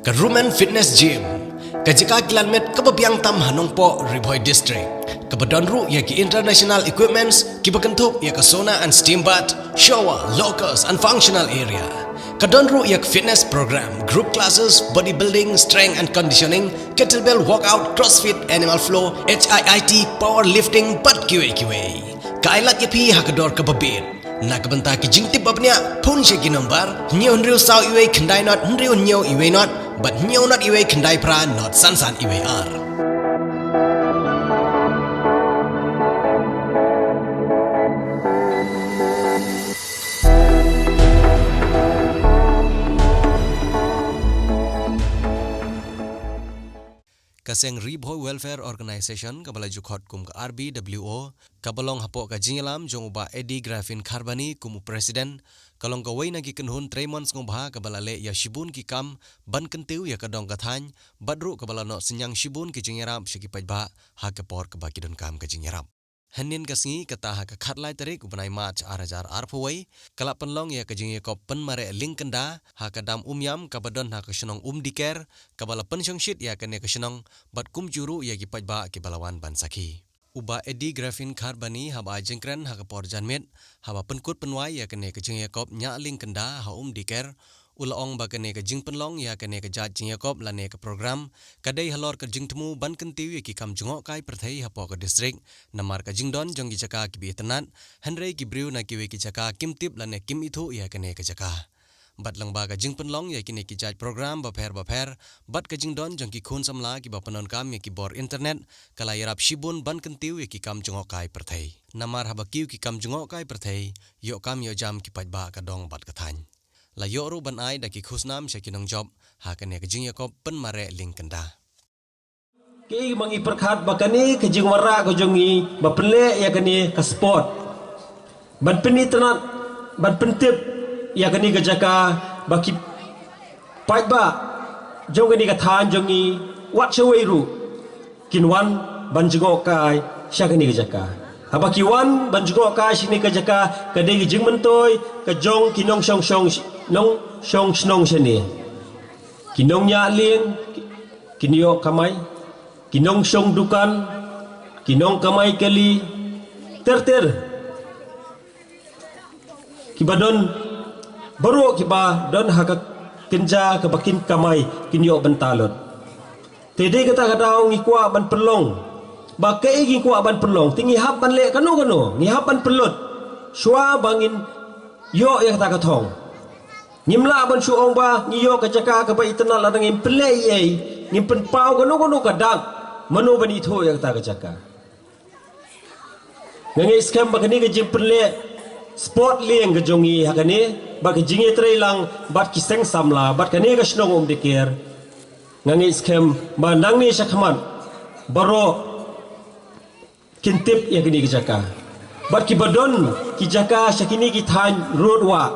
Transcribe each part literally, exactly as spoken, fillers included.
Ka Rumen Fitness Gym, ka jaka kilan met kaba biang tam ha Nongpoh, Ri Bhoi District, kaba don ruh ïa ki international equipments kiba kynthup ïa ka sauna and steam bath, shower, lockers and functional area. Ka don ruh ïa ka fitness program, group classes, bodybuilding, strength and conditioning, kettlebell workout, crossfit, animal flow, H I I T, powerlifting bad kiwei kiwei. Ka ai lad ïa phi ha ka dor kaba bit. Na ka bynta ki jingtip ba bniah, phone sha ki nombar hynñiew hynriew saw iwei khyndai not hynriew hynñiew iwei not bad hynñiew not iwei khyndai phra not san san iwei ar. Ka seng Ri Bhoi Welfare Organization kaba la ju khot kum ka R B W O, kaba long hapoh ka jingïalam jong u Bah Eddie Graffin Kharbani kum u President, ka long kawei na ki kynhun trei mon sngewbha kaba la leh ïa shibun ki kam ban kyntiew ïa ka dong ka thaiñ, bad ruh kaba la noh synñiang shibun ki jingïarap sha ki paidbah ha ka por kaba ki donkam ka jingïarap. Hynnin ka sngi, kata ha ka khatlai tarik u bnai March ar hajar arphew wei, ka la pynlong ïa ka jingïakop pynmareh liengkynda ha ka dam Umïam kaba don ha ka shnong Umdiker, kaba la pynshongshit ïa kane ka shnong bad kumjuh ruh ïa ki paidbah kiba la wan ban sakhi. U Bah Eddie Graffin Kharbani haba ai jingkren ha ka por janmiet, haba pynkut pynwai ïa kane ka jingïakop ñiah liengkynda ha Umdiker, u la ong ba kane ka jingpynlong ïa kane ka jait jingïakop lane ka program ka dei halor ka jingthmu ban kyntiew ïa ki kam jngohkai pyrthei hapoh ka district, namar ka jingdon jong ki jaka kiba itynnad, hynrei ki briew na kiwei ki jaka kim tip lane kim ithuh ïa kane ka jaka. Bad lyngba ka jingpynlong ïa kine ki jait program bapher bapher bad ka jingdon jong ki khun samla kiba pyndonkam ïa ki bor internet, ka la ïarap shibun ban kyntiew ïa ki kam jngohkai pyrthei. Namar haba kiew ki kam jngohkai pyrthei, ïoh kam ïoh jam ki paidbah ka dong bad ka thaiñ. La ïoh ruh ban ai da ki khusnam sha ki nongjop ha kane ka jingïakop pynmareh liengkynda. Ki ma ngi pyrkhat ba kane ka jingwanrah ka jong ngi ba pynleh ïa kane ka sport ban pynitynnad, ban pyntip ïa kane ka jaka, ba ki paidbah jong kane ka thaiñ jong ngi wat shawei ruh kin wan ban jngohkai sha kane ka jaka. Haba ki wan ban jngohkai sha kane ka jaka, ka dei ka jingmyntoi ka jong ki nongshong shong, nongshong shnong shane. Ki nongñiah lieng kin ïoh kamai, ki nongshong dukan, ki nongkamai kali, ter ter. Kiba don, baroh kiba don ha ka kynja kaba kin kamai kin ïoh bynta lut. Te dei kata ka daw ngi kwah ban pynlong ba kaei ngi kwah ban pynlong, te ngi hap ban leh kano kano, ngi hap ban pynlut shuwa ba ngin ïoh ïa kata ka thong. Ngim lah ban shu ong ba ngi ïoh ka jaka kaba itynnad lada ngim pynleh ei ei, ngim pynpaw kano kano ka dak mano ban ithuh ïa kata ka jaka. Nga ngeit skhem ba kane ka jingpynleh sport lieng ka jong ngi ha kane, bad ka jingïatreilang bad ki seng samla bad kane ka shnong Umdikir, nga ngeit skhem ba nangne shakhmat baroh kin tip ïa kine ki jaka. Bad kiba don ki jaka sha kine ki thaiñ rud wah,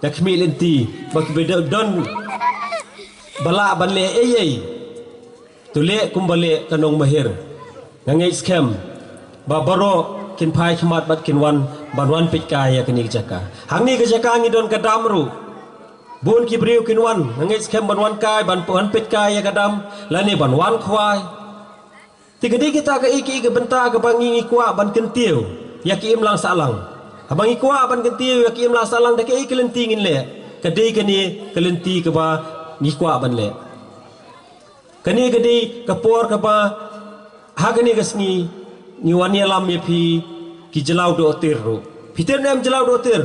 da khmih lynti, bad kiba don ba lah ban leh ei ei, to leh kumba leh ka nongmahir. Nga ngeit skhem ba baroh kin phai khmat bad kin wan ban wan peitkai ïa kine ki jaka. Hangne ka jaka ngi don ka dam ruh. Bun ki briew kin wan, nga ngeit skhem, ban wan kai, ban wan peitkai ïa ka dam, lane ban wan khwai. Te ka dei kita kaei kaei ka bynta kaba ngi, ngi kwah ban kyntiew ïa ki imlang sahlang. Haba ngi kwah ban kyntiew ïa ki imlang sahlang, da kaei ka lynti ngin leh? Ka dei kane ka lynti kaba ngi kwah ban leh. Kane ka dei ka por kaba ha kane ka sngi ngi wan ïalam ïa phi ki jyllaw dohtir ruh. Phi tip ne em jyllaw dohtir?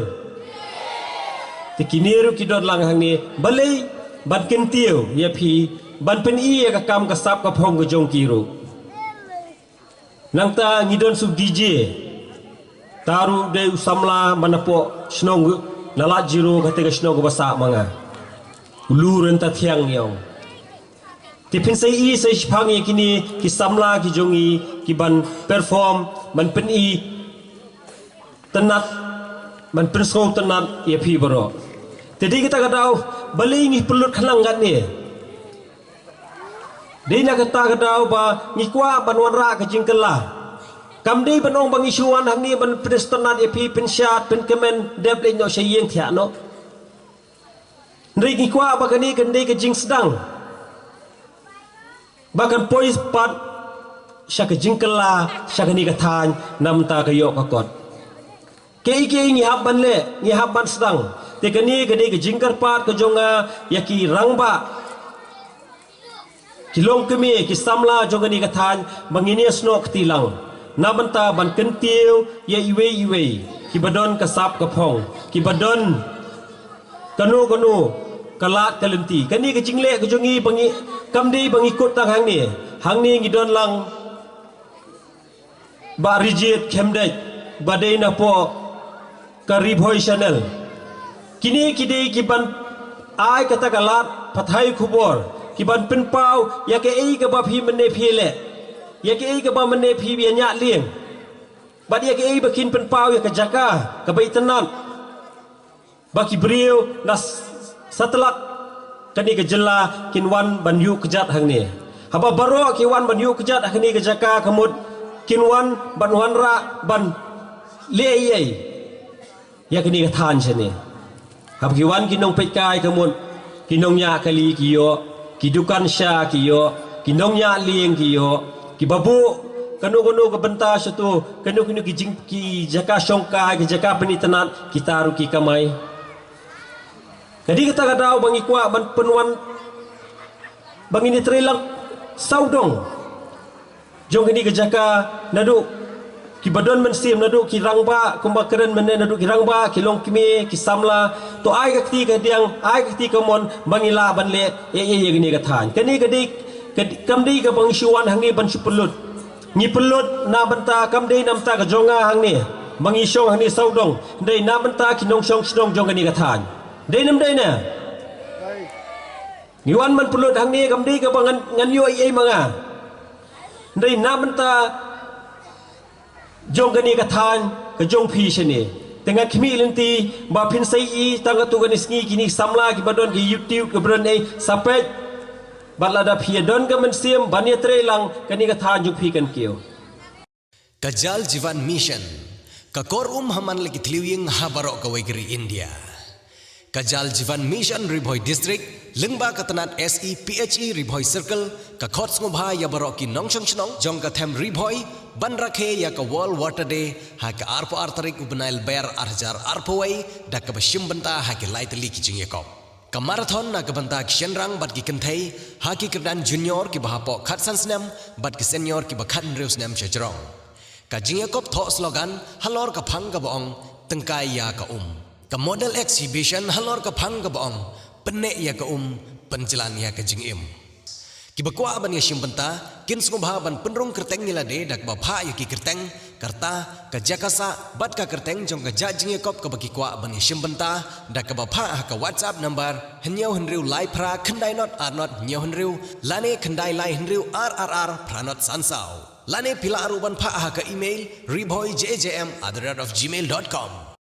Te kine ruh ki don lang hangne, balei, ban kyntiew ïa phi, ban pyni ïa ka kam ka sap ka phong ka jong ki ruh. Nangta ngi don suk D J. Uta ruh u dei u samla man hapoh shnong, na Lad Jiro, kata ka shnong kaba sah ma nga. U Lu Rynta Thiang ïa u. Te phin sa ïohi sa ïohi shaphang ïa kine ki samla ki jong ngi ki ban perform, ban pyni tynnat, ban pynsngew tynnat ïa phi baroh. Te dei kata ka daw, balei ngi pynlut khnang katne? Dei na kata ka daw ba ngi kwah ban wanrah ka jingkylla. Kam dei ban ong ba ngi shu wan hangne ban pynsngewtynnat ïa phi, pynshad, pynkmen, dep leit noh sha ïing thiah noh. Hynrei ngi kwah ba kane kan dei ka jingsdang ba kan poi pat sha ka jingkylla sha kane ka thaiñ na bynta ka ïoh ka kot. Kaei kaei ngi hap ban leh, ngi hap ban sdang. Te kane ka dei ka jingkyrpad ka jong nga ïa ki rangbah, ki longkmie, ki samla jong kane ka thaiñ ba ngin ïasnoh kti lang na bynta ban kyntiew ïa iwei iwei kiba don ka sap ka phong, kiba don kano kano ka lad ka lynti. Kane ka jingleh ka jong ngi ba ngi, kam dei ba ngi kut tang hangne. Hangne ngi don lang Bah Rijit Khymdeit ba dei na poh ka Ri Bhoi Channel. Kine ki dei ki ban ai kata ka lad pathai khubor, ki ban pynpaw ïa kaei kaba phi mynne phi leh, ïa kaei kaba mynne phi ïa ñiah lieng, bad ïa kaei ba kin pynpaw ïa ka jaka kaba itynnad ba ki briew na satlak kane ka jylla kin wan ban ïuh kjat hangne. Haba baroh ki wan ban ïuh kjat hangne ka jaka, ka mut kin wan ban wanrah ban leh ei ei ïa kane ka thaiñ shane. Haba ki wan ki nongpeitkai, ka mut ki nongñiah kali ki ïoh, ki dukan sha ki ïoh, ki nongñiah lieng ki ïoh, kiba buh kano kano ka bynta shato, kano kano ki jing, ki jaka shongkai, ki jaka pynitynnad, kita ruh ki kamai. Ka dei kata ka daw ba ngi kwah ban pynwan ba ngin ïatrei lang sawdong jong kane ka jaka, naduh kiba don mynsiem, naduh ki rangbah kumba kren mynne, naduh ki rangbah, ki longkmie, ki samla. To ai ka kti ka diang, ai ka kti ka mon ba ngi lah ban leh ei ei ïa kane ka thaiñ. Kane ka dei, ka dei, kam dei kaba ngi shu wan hangne ban shu pynlut. Ngi pynlut na bynta, kam dei na bynta ka jong nga hangne ba ngi shong hangne sawdong, hynrei na bynta ki nongshong shnong jong kane ka thaiñ. Dei ne ym dei ne? Ngi wan ban pynlut hangne, kam dei kaba ngan, ngan ïoh ei ei ma nga, hynrei na bynta jong kane ka thaiñ ka jong phi shane. Te nga khmih lynti ba phin sa ïohi tang katto katne sngi kine samla kiba don ki YouTube, kiba don ei, sa peit. Bad lada phi ïa don ka mynsiem ban ïatrei lang, kane ka thaiñ jong phi kan kiew. Ka Jal Jeevan Mission, ka kor um ha man la ki thliew ïing ha baroh kawei ka ri India. Ka Jal Jeevan Mission Ri Bhoi District, lyngba ka tnat S E P H E Ri Bhoi Circle, ka khot sngewbha ïa baroh ki nongshong shnong jong ka them Ri Bhoi ban rakhe ïa ka World Water Day ha ka arphew ar tarik u bnai Lber ar hajar arphew wei, da kaba shim bynta ha ki lai tylli ki jingïakop. Ka marathon na ka bynta ki shynrang bad ki kynthei ha ki kyrdan junior kiba hapoh khatsan snem bad ki senior kiba khathynriew snem sha jrong. Ka jingïakop thoh slogan halor ka phang kaba ong, tyngkai ïa ka um. Ka model exhibition halor ka phang kaba ong, pynneh ïa ka um, pynjlan ïa ka jingim. Kiba kwah ban ïashim bynta kin sngewbha ban pynrung kyrteng ïa lade da kaba phah ïa ki kyrteng, ka rta, ka jaka sah bad ka kyrteng jong ka jait jingïakop kaba ki kwah ban ïashim bynta da kaba phah ha ka WhatsApp number hynñiew hynriew lai phra khyndai nod ar nod hynñiew hynriew lane khyndai lai hynriew ar ar ar phra nod san saw. Lane phi lah ruh ban phah ha ka email rebhoijjm at the rate of gmail dot com.